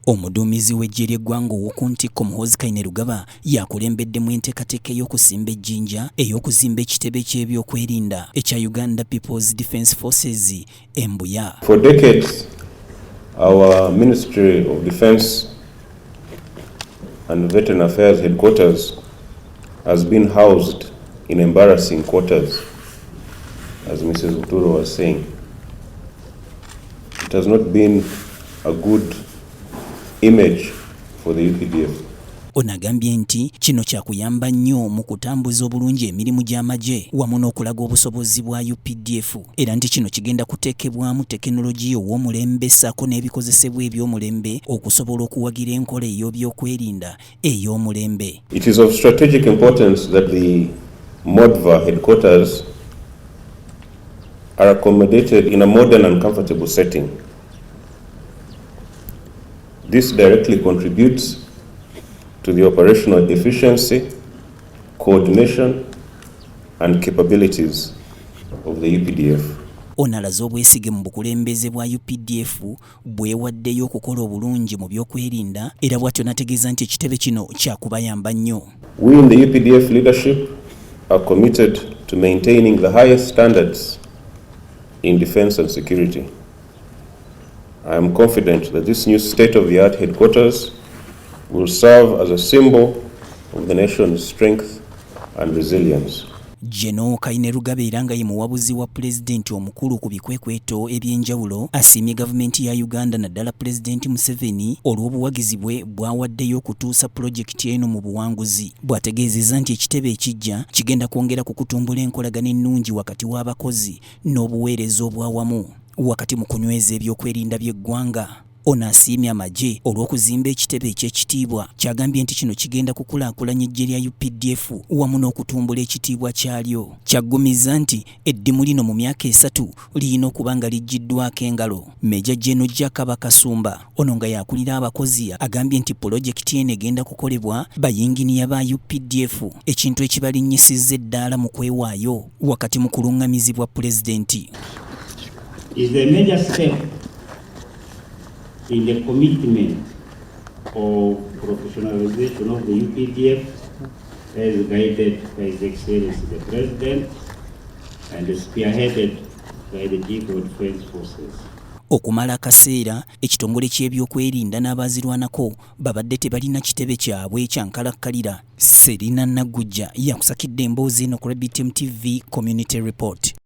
Omuduumizi w'eggye ly'eggwanga ow'oku ntikko Muhoozi Kainerugaba yakulembeddemu enteekateeka ey'okusimba ejjinja ey'okuzimba ekitebe ky'ebyokwerinda ekya Uganda People's Defence Forces e Mbuya. For decades, our Ministry of Defence and Veteran Affairs headquarters has been housed in embarrassing quarters, as Mrs. Uturo was saying. It has not been a good image for the UPDF. Ono agambye nti kino kyakuyamba nnyo mu kutambuza obulungi emirimu gy'amagye wamu n'okulaga obusobozi bwa UPDF, era nti kino kigenda kuteekebwamu tekinologiya ow'omulembe ssaako n'ebikozesebwa eby'omulembe okusobola okuwagira enkola ey'ebyokwerinda ey'omulembe. It is of strategic importance that the MODVA headquarters are accommodated in a modern and comfortable setting. This directly contributes to the operational efficiency, coordination, and capabilities of the UPDF. Ono alaze obwesige mu bukulembeze bwa UPDF bwewaddeyo okukola obulungi mu byokwerinda, era bw'atyo n'ategeeza nti ekitebe kino kyakubayamba nnyo. We in the UPDF leadership are committed to maintaining the highest standards in defense and security. I am confident that this new state-of-the-art headquarters will serve as a symbol of the nation's strength and resilience. General Kainerugaba, era nga ye muwabuzi wa pulezidenti omukulu ku bikwekweto ebyenjawulo, asiimye gavumenti ya Uganda naddala Pulezidenti Museveni olw'obuwagizi bwe bw'awaddeyo okutuusa pulojekiti eno mu buwanguzi, bw'ategeezezza nti ekitebe ekijja kigenda kwongera ku kutumbula enkolagana ennungi wakati w'abakozi n'obuweereza obwawamu wakati mu kunyweza ebyokwerinda by'eggwanga. Ono asiimye amagye olw'okuzimba ekitebe eky'ekitiibwa, kyagambye nti kino kigenda kukulaakulanya eggye lya UPDF wamu n'okutumbula ekitiibwa kyalyo. Kyaggumizza nti eddimu lino mu myaka 3 lirina okuba nga liggyiddwako engalo. Major General Jacob Kasumba, ono nga yakulira abakozi, agambye nti pulojekiti eno egenda kukolebwa bayinginiya ba UPDF, ekintu ekibalinnyisizza eddaala mu kwewaayo wakati mu kuluŋŋamizibwa pulezidenti. Is a major step in the commitment of professionalization of the UPDF as guided by His Excellency the President and spearheaded by the Chief of Defense Forces. Okumala akaseera, ekitongole ky'ebyokwerinda n'abazirwanako babadde tebalina kitebe kyabwe kyankalakkalira. Serina Nagujja yakusakidde emboozi eno ku RBTM TV Community Report.